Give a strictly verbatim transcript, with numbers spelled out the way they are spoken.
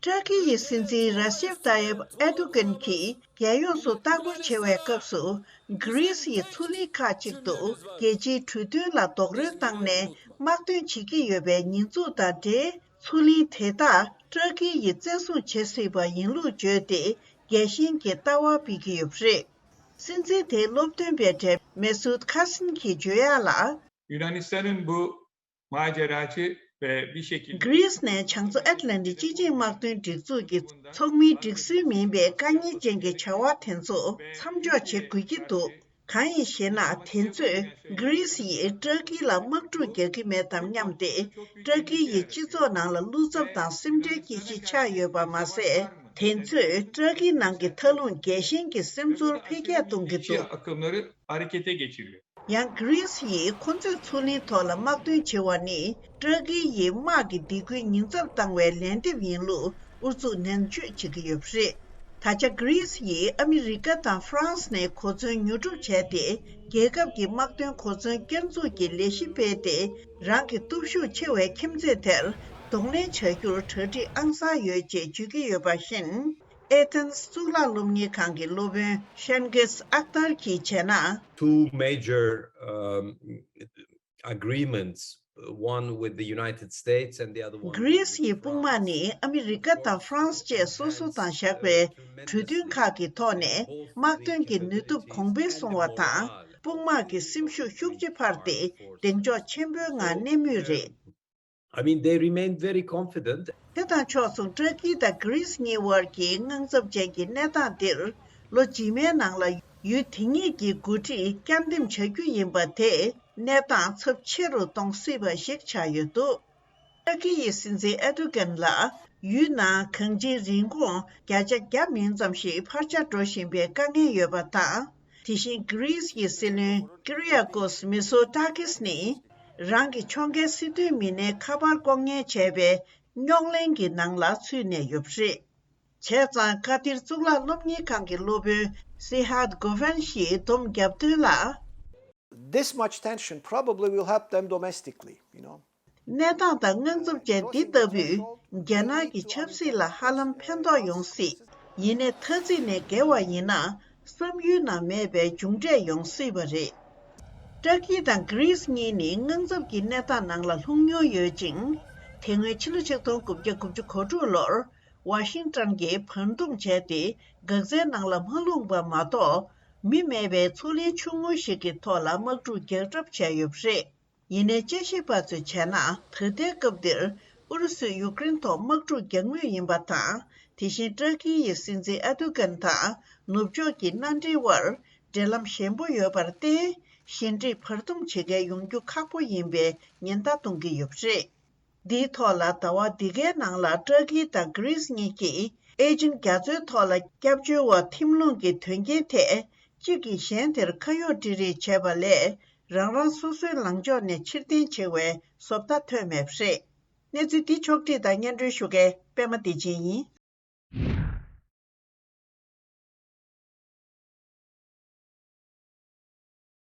ཏུར་ཀི་ཡི་སྲིད་འཛིན་ར་ཤེབ་ཏཱ་ཡེབ་ཨེར་ཏུ་གན་གྱིས་རྒྱལ་ཡོངས་སུ་ལྟ་སྐོར་བྱེད་པའི་སྐབས་སུ། གྷི་རིས་ཡི་མཚོ་གླིང་ཁག་ཅིག་ཏུ་རྒྱལ་སྤྱིའི་གྲོས་མཐུན་ལ་རྡོག་རོལ་བཏང་ནས་དམག་དོན་བྱེད་ཀྱི་ཡོད་པའི་ཉེས་འཛུགས་དང་འབྲེལ། མཚོ་གླིང་དེ་དག་ཏུར་ཀི་ཡིས་བཙན་བཟུང་བྱེད་སྲིད་པ་ཡིན་ལུགས་བརྗོད་དེ། རྒྱལ་ཞེན་གྱི་ལྟ་བ་སྤེལ་གྱི་ཡོད་པ་རེད། སྲིད་འཛིན་དེའི་སློབ་སྟོན་པའི་གྲས་མེ་སུད་ཁ་སིན་གྱིས་བརྗོད་ཡག་ལ། Yunanistan'ın bu macerası ve bir şekilde གྷི་རིས་ནས་བྱང་མཚོ་ཨེཊ་ལན་ཏིག་སྤྱི་ཆིངས་དམག་དོན་སྒྲིག་འཛུགས་ཀྱི་ཚོགས་མིའི་སྒྲིག་སྲོལ་མིན་པའི་དཀའ་ངལ་ཅན་གྱི་བྱ་བ་དེ་ཚོ་མཚམས་འཇོག་བྱེད་དགོས་ཀྱི་འདུག་གང་ཡིན་ཞེ་ན། དེ་ཚོས་གྷི་རིས་ཡིས་ཏུར་ཀི་ལ་དམག་འཁྲུག་རྒྱག་གི་མེད་དམ་སྙམ་སྟེ། ཏུར་ཀི་ཡི་སྤྱི་ཚོགས་ནང་ལ་བློ་འཚབ་དང་སེམས་ཁྲལ་སྐྱེ་གཞི་ཆགས་ཡོད་པ་མ་ཟད། དེ་ཚོས་ཏུར་ཀི་ནང་གི་མཐའ་ལྷུང་རྒྱལ་ཞེན་གྱི་སེམས་ཚོར་འཕེལ་རྒྱས་གཏོང་གི་འདུག akımları harekete geçiriyor. ཡང་གྷི་རིས་ཡིས་ཁོ་ཚོའི་མཚོ་གླིང་ཐོག་ལ་དམག་དོན་བྱེད་པ་ནི། ཏུར་ཀི་ཡིས་དམག་གི་སྡིགས་སྐུལ་ཉེན་ཚབས་བཏང་བའི་ལན་འདེབས་ཡིན་ལུགས་ཨུ་ཚུགས་ནན་བརྗོད་བྱེད་ཀྱི་ཡོད་པ་རེད། ད་ཆ་གྷི་རིས་ཡིས་ཨ་མི་རི་ཀ་དང་ཧྥ་རན་སི་ནས་གོ་མཚོན་ཉོ་སྒྲུབ་བྱས་ཏེ། རྒྱལ་ཁབ་ཀྱི་དམག་དོན་གོ་མཚོན་བསྐྱར་འཛུགས་ཀྱི་ལས་གཞི་སྤེལ་ཏེ། རང་གི་སྟོབས་ཤུགས་ཆེ་བའི་ཁྱིམ་མཚེས་དེར་གདོང་ལེན་བྱ་རྒྱུར་གྲ་སྒྲིག་ཨང་གསར་ཡོད་ཅེས་བརྗོད་ཀྱི་ཡོད་པ་བཞིན། ཨེ་ཐན་གཙུག་ལག་སློབ་གཉེར་ཁང་གི་སློབ་དཔོན་ཤན་གྷིས་ཨག་ཏར་གྱིས་བྱས་ན། Two major, um, agreements, one with the United States and the other one གྷི་རིས་ཡི་དཔུང་དམག་ནི་ཨ་མི་རི་ཀ་དང་ཧྥ་རན་སི་བཅས་སོ་སོ་དང་བཞག་པའི་གྲོས་མཐུན་ཁག་གི་ཐོག་ནས་དམག་དོན་གྱི་ནུས་སྟོབས་གོང་འཕེལ་སོང་བ་དང་། དཔུང་དམག་གི་སེམས་ཤུགས་ཤུགས་ཆེ་འཕར་ཏེ་གདེང་འཇོག་ཆེན་པོའི་ངང་གནས་མུས་རེད། I mean, they remain very confident. དེ་དང་ཕྱོགས་མཚུངས་ཏུར་ཀི་དང་གྷི་རིས་གཉིས་དབར་གྱི་དངངས་འཚབ་ཅན་གྱི་གནས་སྟངས་འདིར། ལོ་རྗེས་མའི་ནང་ལ་ཡུལ་དེ་གཉིས་ཀྱི་འགོ་ཁྲིད་བསྐྱར་འདེམས་བྱ་རྒྱུ་ཡིན་པ་དེས་གནས་སྟངས་ཚབས་ཆེ་རུ་གཏོང་སྲིད་པ་ཞིག་ཆགས་ཡོད་འདུག་ཏུར་ཀི་ཡི་སྲིད་འཛིན་ཨེར་ཏུ་གན་ལ་ཡུལ་ནང་གངས་ཅན་རིན་གོང་བརྒྱ་ཆ་བརྒྱ་མིན་ཙམ་ཞིག་འཕར་ཆ་འགྲོ་བཞིན་པའི་དཀའ་ངལ་ཡོད་པ་དང་། དེ་བཞིན་གྷི་རིས་ཀྱི་སྲིད་བློན་ཀི་རི་ཡ་ཀོས་མི་སོ་ཏཱ་ཀིས་ནི། རང་གི་ཕྱོགས་འགལ་སྲིད་དོན་མི་སྣའི་ཁ་པར་ལྐོག་ཉན་བྱས་པའི་རྙོག་གླེང་གི་ནང་ལ་ཚུད་ནས་ཡོད་པ་རེད། བྱས་ཙང་ཀ་ཏིར་གཙུག་ལག་སློབ་གཉེར་ཁང་གི་སློབ་དཔོན་སི་ཧད་གོ་ཧྥན་ཞིས་སྡོམ་བརྒྱབ་དོན་ལ། This much tension probably will help them domestically, you know. གནས་སྟངས་དང་དངངས་འཚབ་ཅན་འདི་ལྟ་བུས་རྒྱ་ནག་གི་ཆབ་སྲིད་ལ་ཧ་ལམ་ཕན་ཐོགས་ཡོང་སྲིད། ཡིན་ནའི་མཐའ་ཚིགས་ནས་འགལ་བ་ཡིན་ན་བསམ་ཡུལ་ནང་མེད་པའི་མཇུག་འབྲས་ཡོང་སྲིད་པ་རེད། ཏུར་ཀི་དང་གྷི་རིས་གཉིས་ནི་དངངས་འཚབ་ཀྱི་གནས་སྟངས་ནང་ལ་ལྷུང་མྱོང་ཡོད་ཅིང་། དེ་སྔོན་ཕྱི་ལོ་ཆིག་སྟོང་དགུ་བརྒྱ་དགུ་བཅུ་གོ་དྲུག་ལོར་ཝ་ཤིང་ཏོན་གྱིས་བར་འདུམ་བྱས་ཏེ་འགག་རྩའི་ནང་ལ་མ་ལྷུང་པ་མ་གཏོགས། མི་མེད་པའི་མཚོ་གླིང་ཆུང་ངུ་ཞིག་གི་ཐོག་ལ་དམག་འཁྲུག་རྒྱག་གྲབས་བྱས་ཡོད་པ་རེད། ཡིན་ནའི་དཔྱད་ཞིབ་པ་ཚོས་བྱས་ན། ད་ལྟའི་སྐབས་འདིར་ཨུ་རུ་སུས་ཡུཀ་རེན་ཐོག་དམག་འཁྲུག་རྒྱག་མུས་ཡིན་པ་དང་། དེ་བཞིན་ཏུར་ཀི་ཡི་སྲིད་འཛིན་ཨེར་ཏུ་གན་དང་ནུབ་ཕྱོགས་ཀྱི་མནའ་འབྲེལ་བར་འབྲེལ་ལམ་ཞན་པོ་ཡོད་པར་བརྟེན། ཞི་འགྲིག་བར་འདུམ་བྱེད་མཁན་ཡོང་རྒྱུ་ཁག་པོ་ཡིན་པའི་ཉེན་བརྡ་གཏོང་གི་ཡོད་པ་རེད། འདིའི་ཐོག་ལ་ཟླ་བ་འདི་གའི་ནང་ལ་ཏུར་ཀི་དང་གྷི་རིས་གཉིས་ཀྱིས་ཨེ་ཅིན་རྒྱ་མཚོའི་ཐོག་ལ་སྐྱབས་བཅོལ་བ་ཐིམ་ལྷུང་གི་དོན་རྐྱེན་ཐད་གཅིག་གིས་གཞན་དེར་ཁ་གཡོག་འབྲེལ་རེས་བྱས་པ་ལས། རང་རང་སོ་སོའི་ལངས་ཕྱོགས་ནས་ཕྱིར་འཐེན་བྱེད་པའི་བཟོ་ལྟ་ཐོན་མེད་པ་རེད། གནས་ཚུལ་འདི་ཕྱོགས་བསྒྲིགས་དང་སྙན་སྒྲོན་ཞུ་མཁན་པད་མ་བདེ་ཆེན་ཡིན།